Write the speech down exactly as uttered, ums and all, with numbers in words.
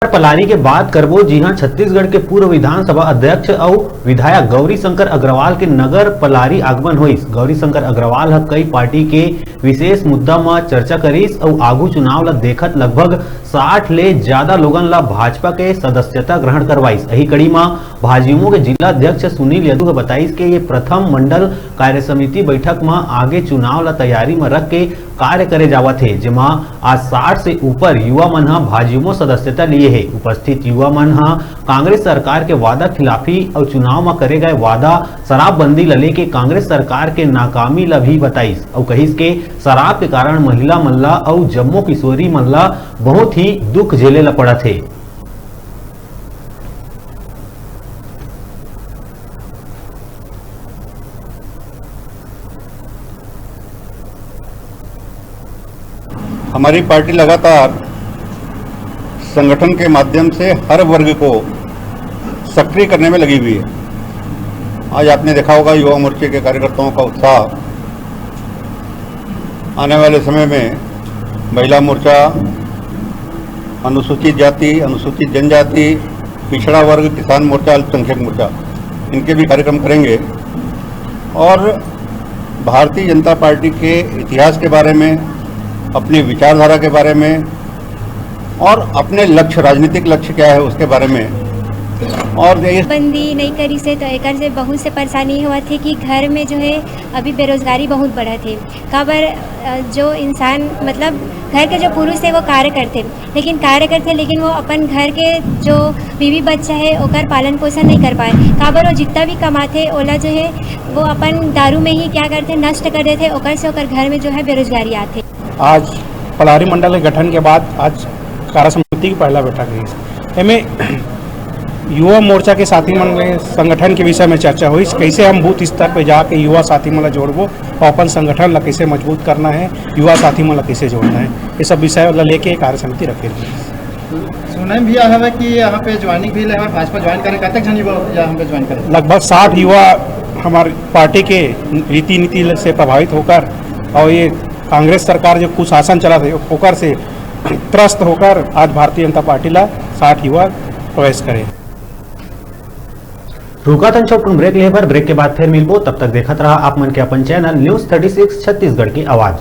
पलारी के बात करबो, जिहां छत्तीसगढ़ के पूर्व विधानसभा अध्यक्ष अउ विधायक गौरी शंकर अग्रवाल के नगर पलारी आगमन होइस। गौरी शंकर अग्रवाल ह कई पार्टी के विशेष मुद्दा म चर्चा करिस अउ आगू चुनाव ल देखत लगभग साठ ले ज्यादा लोगन ल भाजपा के सदस्यता ग्रहण करवाइस। एही कड़ी म भाजयुमो के जिला अध्यक्ष सुनील यदु ह बताइस के ये प्रथम मंडल कार्य समिति बैठक म आगे चुनाव ल तैयारी म रख के कार्य करे जावत हे, जेमा आज साठ से ऊपर युवा मन ह भाजयुमो सदस्यता लिए हे। उपस्थित युवा मन ह कांग्रेस सरकार के वादा खिलाफी अउ चुनाव म करे गए वादा शराबबंदी ल लेके कांग्रेस सरकार के नाकामी ल भी बताइस अउ कहिस के शराब के कारण महिला मन ल अउ जम्मो किशोरी मन ल बहुत ही दुख झेले ल पड़त हे। हमारी पार्टी लगातार संगठन के माध्यम से हर वर्ग को सक्रिय करने में लगी हुई है। आज आपने देखा होगा, युवा मोर्चे के कार्यकर्ताओं का उत्साह। आने वाले समय में महिला मोर्चा, अनुसूचित जाति, अनुसूचित जनजाति, पिछड़ा वर्ग, किसान मोर्चा, अल्पसंख्यक मोर्चा, इनके भी कार्यक्रम करेंगे और भारतीय जनता पार्टी के इतिहास के बारे में, अपनी विचारधारा के बारे में और अपने लक्ष्य, राजनीतिक लक्ष्य क्या है, उसके बारे में। और ये बंदी नहीं करिस हे, तो एकर से बहुत से परेशानी होवत हे कि घर में जो है, अभी बेरोजगारी बहुत बढ़त हे। काबर, अ, जो इंसान, मतलब, घर के जो पुरुष हे, वो कार्य करथे, लेकिन कार्य करथे, लेकिन वो अपन घर के जो बीवी बच्चा हे, ओकर पालन पोषण नहीं कर पाए। काबर, वो जितना भी कमाथे, ओला जो है, वो अपन दारू में ही क्या करथे, नष्ट कर देथे, ओकर से ओकर घर में जो है, बेरोजगारी आथे। आज पलारी मंडल के गठन के बाद आज कार्य समिति की पहला बैठक रहिस। एमे युवा मोर्चा के साथी मन ले संगठन के विषय में चर्चा होइस, कैसे हम बूथ स्तर पे जाके युवा साथी मन ला जोड़बो और अपन संगठन ला कैसे मजबूत करना है, युवा साथी मन ला कैसे जोड़ना है, ये सब विषय ला लेके कार्य समिति रखे रहिस। सुने में भी आया है कि यहाँ पे ज्वाइनिंग भी ले हमें भाजपा ज्वाइन करे, कतक जन युवा यहाँ पे ज्वाइन करे? लगभग साठ युवा हमारे पार्टी के रीति नीति से प्रभावित होकर और ये कांग्रेस सरकार जो कुशासन चला थे, ओकर से त्रस्त होकर आज भारतीय जनता पार्टी ला साठ युवा प्रवेश करे। रुका थन छोटकुन ब्रेक लेहे बर। ब्रेक के बाद फिर मिलबो, तब तक देखत रहा आप मन के अपन channel news thirty six Chhattisgarh की आवाज़।